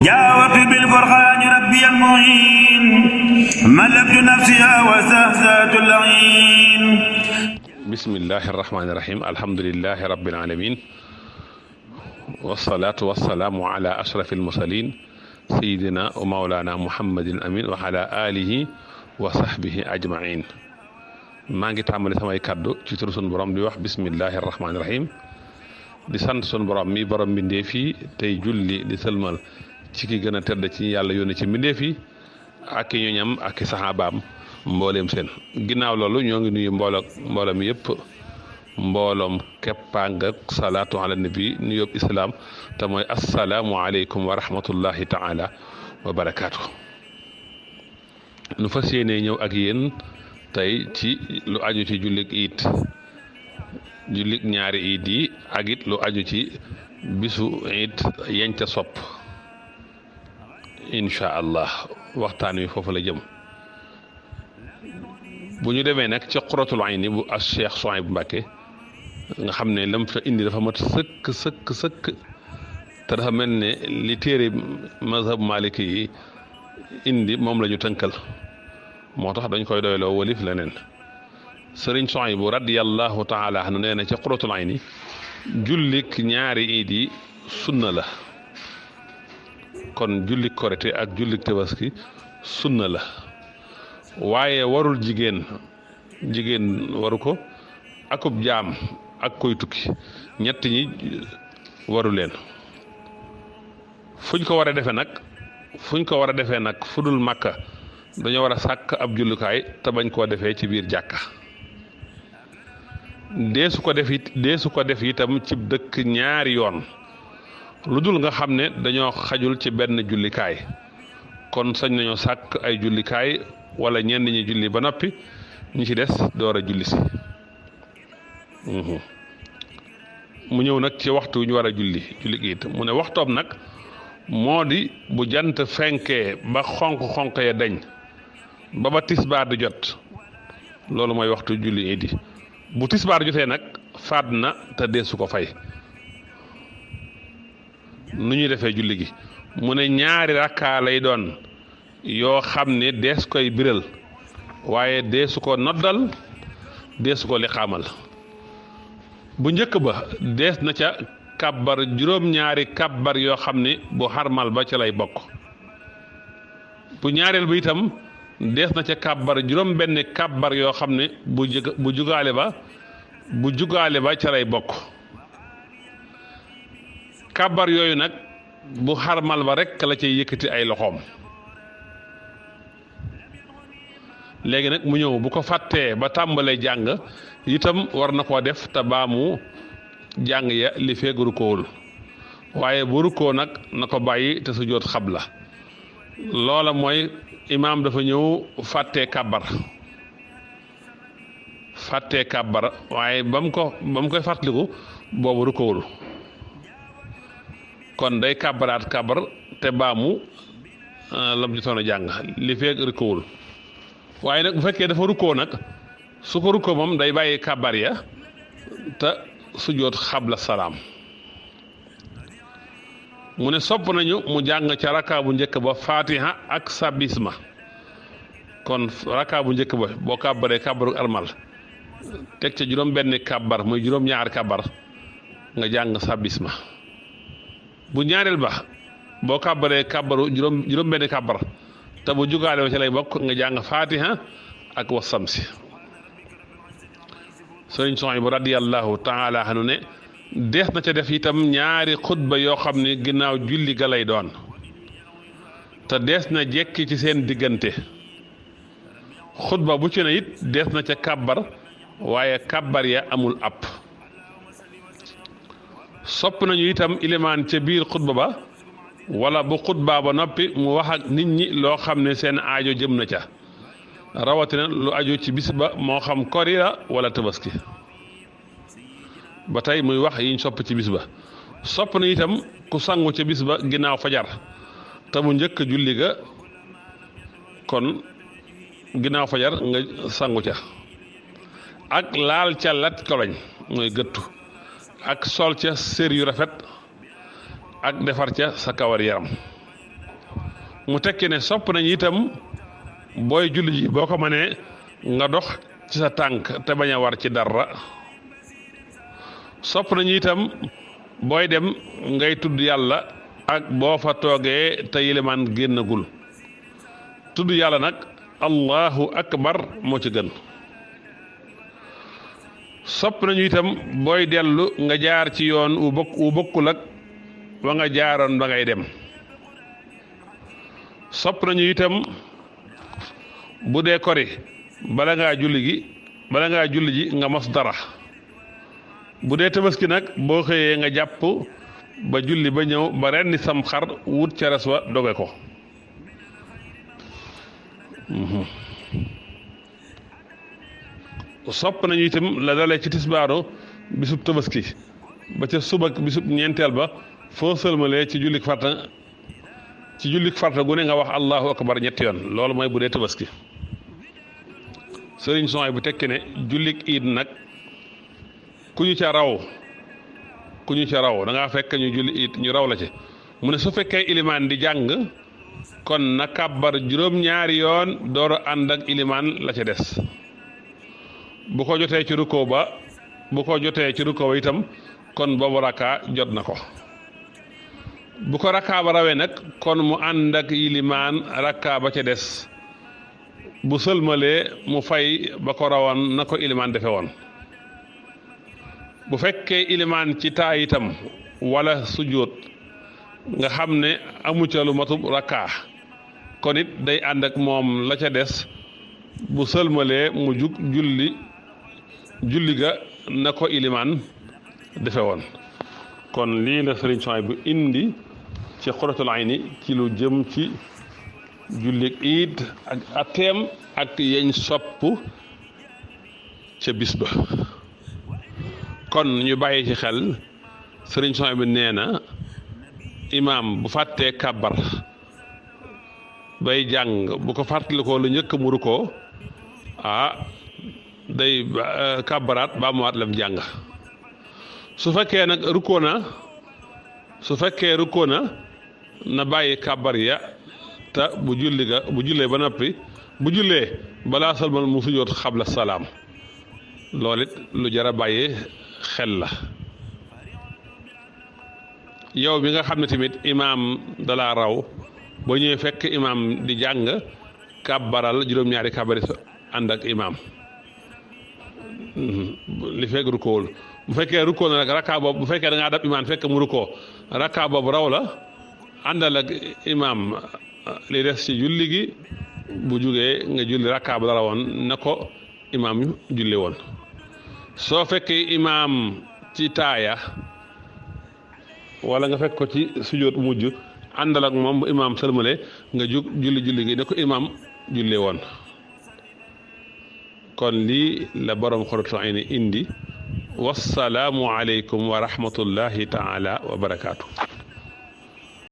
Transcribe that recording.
جاوبت بالفرقان ربي المعين ملكت نفسها وزهزات اللعين. بسم الله الرحمن الرحيم الحمد لله رب العالمين والصلاة والسلام على أشرف المرسلين سيدنا ومولانا محمد الأمين وعلى آله وصحبه أجمعين. maa ngi tàmbali samay kaddu ci turu sunu borom di wax bismillahi rahmaani rahim di sant sunu borom mi borom mbindeef yi tey julli di sëlmal ci ki gën a tedd ci yàlla yónni ci mbindeef yi ak i ñoñam ak i saxaabaam mbooleem seen ginnaaw loolu ñoo ngi nuyu mbooloom yëpp mbooloom keppaang ak salaatu ala nabi nuyób islaam te mooy assalaamu aleykum wa rahmatullahi taala wa barakaatu. nu fas yéenee ñëw ak yéen tey ci lu aju ci jullit ñaari iid yi ak it lu aju ci bisu iid yañ ca sopp incha allah waxtaan wi foofu la jëm. bu ñu demee nag ci Qurratul Ayni bu as Cheikh Souhaïbou Mbacké nga xam ne lam fa indi dafa mat sëkk te dafa mel ne li téere mazhab maliki yi indi moom la ñu tënkal moo tax dañ koy doyloo walif leneen. sëriñ Souhaïbou radiyallahu taala anhu nee na ci Qurratul Ayni jullik ñaari iid yi sunna la kon jullik korite ak jullik tabaski sunna la waaye warul jigéen waru ko akub jaam ak koy tukki ñett ñi waru leen. fuñ ko war a defee nag fudul Makka dañoo war a sàkk ab jullukaay te bañ koo defee ci biir jàkka. deesu ko def itam ci dëkk ñaari yoon lu dul nga xam ne dañoo xajul ci benn jullikaay kon sañ nañoo sàkk ay jullikaay wala ñenn ñi julli ba noppi ñi ci des door a julli si. mu ñëw nag ci waxtu wu ñu war a julli it mu ne waxtoom nag moo di bu jant fenkee ba xonq ya dañ ba tisbaar di jot loolu mooy waxtu julli iid yi bu tisbaar jotee nag faat na te deesu ko fay. nu ñuy defee julli gi mu ne ñaari rakkaa lay doon yoo xam ne dees koy biral waaye deesu ko noddal deesu ko liqaamal. bu njëkk ba dees na ca kàbbar juróom-ñaari kàbbar yoo xam ne bu xarmal ba ca lay bokk. bu ñaareel ba itam dees na ca kàbbar juróom benn kàbbar yoo xam ne bu jugaale ba ca lay bokk. kàbbar yooyu nag bu xarmal ba rekk la cay yëkkati ay loxoom. léegi nag mu ñëw bu ko fàttee ba tàmbalee jàng itam war na koo def te baamu jàng ya li feeg rukoowul waaye bu rukkoo nag na ko bàyyi te sujjóot xabla. loola mooy imaam dafa ñëw fàttee kàbbar waaye ba mu koy fàttaliku boobu rukoowul kon day kàbbaraat kàbbar te baamu lam ci toon a jàng li feeg rukoowul waaye nag bu fekkee dafa rukkoo nag su ko rukkoo moom day bàyyi kàbbar ya te sujjóot xabla salaam. mu ne sopp nañu mu jàng ca rakka bu njëkk ba fatiha ak sabisma kon rakka bu njëkk ba boo kàbbaree kàbbaru armal teg ca juróom benn kàbbar muy juróom ñaari kàbbar nga jàng sabisma. bu ñaareel ba boo kàbbaree kàbbaru juróom benn kàbbar te bu jugaale ba ci lay bokk nga jàng fatiha ak wasamsi. sëriñ Souhaïbou radiyallahu taala anhu ne dees na ca def itam ñaari xutba yoo xam ne ginnaaw julli ga lay doon te dees na jekki ci seen diggante. xutba bu ci ne it dees na ca kàbbar waaye kàbbar ya amul app. sopp nañu itam ilimaan ca biir xutba ba wala bu xutbaa ba noppi mu wax ak nit ñi loo xam ne seen aajo jëm na ca rawatina lu aju ci bis ba moo xam kori la wala tabaski. ba tey muy wax yiñ sopp ci bis ba sopp na itam ku sangu ca bis ba ginnaaw fajar te mu njëkk julli ga kon ginnaaw fajar nga sangu ca ak laal ca lat koloñ mooy gëttu ak sol ca sér yu rafet ak defar ca sa kawar yaram. mu tekki ne sopp nañu itam booy julli ji boo ko mënee nga dox ci sa tànk te bañ a war ci dara sopp nañu itam booy dem ngay tudd yàlla ak boo fa toogee te yilimaan génnagul tudd yàlla nag allahu akbar moo ci gën sopp nañu itam booy dellu nga jaar ci yoon wu bokkul ak wa nga jaaroon ba ngay dem sopp nañu itam bu dee kori bala ngaa julli ji nga mos dara bu dee tabaski nag boo xëyee nga jàpp ba julli ba ñëw ba rendi sam xar wut ca res wa doge ko sopp nañu itam la dalee ci tisbaaru bisub tabaski ba ca suba bisub ñeenteel ba foo sëlmalee ci jullik farta gu ne nga wax allahu akbar ñetti yoon loolu mooy bu dee tabaski sëriñ Soy bu tekki ne jullik iid nag ku ñu ca raw da ngaa fekk ñu julli iid ñu raw la ci mu ne su fekkee ilimaan di jàng kon na kàbbar juróom-ñaari yoon door a ànd ak ilimaan la ca des bu ko jotee ci rukkoo ba itam kon boobu rakkaa jot na ko bu ko rakkaa ba rawee nag kon mu ànd ak ilimaan rakkaa ba ca des bu sëlmalee mu fay ba ko rawoon na ko ilimaan defe woon bu fekkee ilimaan ci taa itam wala sujjóot nga xam ne amu ca lu matub rakkaa kon it day ànd ak moom la ca des bu sëlmalee mu jug julli ga na ko ilimaan defe woon kon lii la sëriñ Soy bu indi ci Qurratul Ayni ci lu jëm ci jullik iid ak ateem ak yeñ sopp ca bis ba kon ñu bàyyi ci xel sëriñ Soy bi nee na imaam bu fàttee kàbbar bay jàng bu ko fàttalikoo lu njëkk mu rukkoo day kàbbaraat ba mu waat lam jàng su fekkee nag rukkoo na na bàyyi kàbbar ya te bu jullee ba noppi bu jullee balaa salmal mu sujjóot xabla salaam loolu it lu jar a bàyyi xel la yow bi nga xam ne tamit imaam dalaa raw boo ñëwee fekk imaam di jàng kàbbaral juróom-ñaari kàbbari ànd ak imaam li fekk rukkoowul bu fekkee rukkoo na nag rakkaa boobu bu fekkee da ngaa dab imaam fekk mu rukkoo rakkaa boobu raw la àndal ak imaam li des ci julli gi bu jugee nga julli rakkaa ba la rawoon na ko imaam julli woon soo fekkee imaam ci taaya wala nga fekk ko ci sujjóot mujj àndal ak moom bu imaam sëlmale nga jug julli gi ne ko imaam julli woon kon lii la borom Qurratul Ayni indi wassalaamu aleykum wa rahmatullahi taala wa barakaatu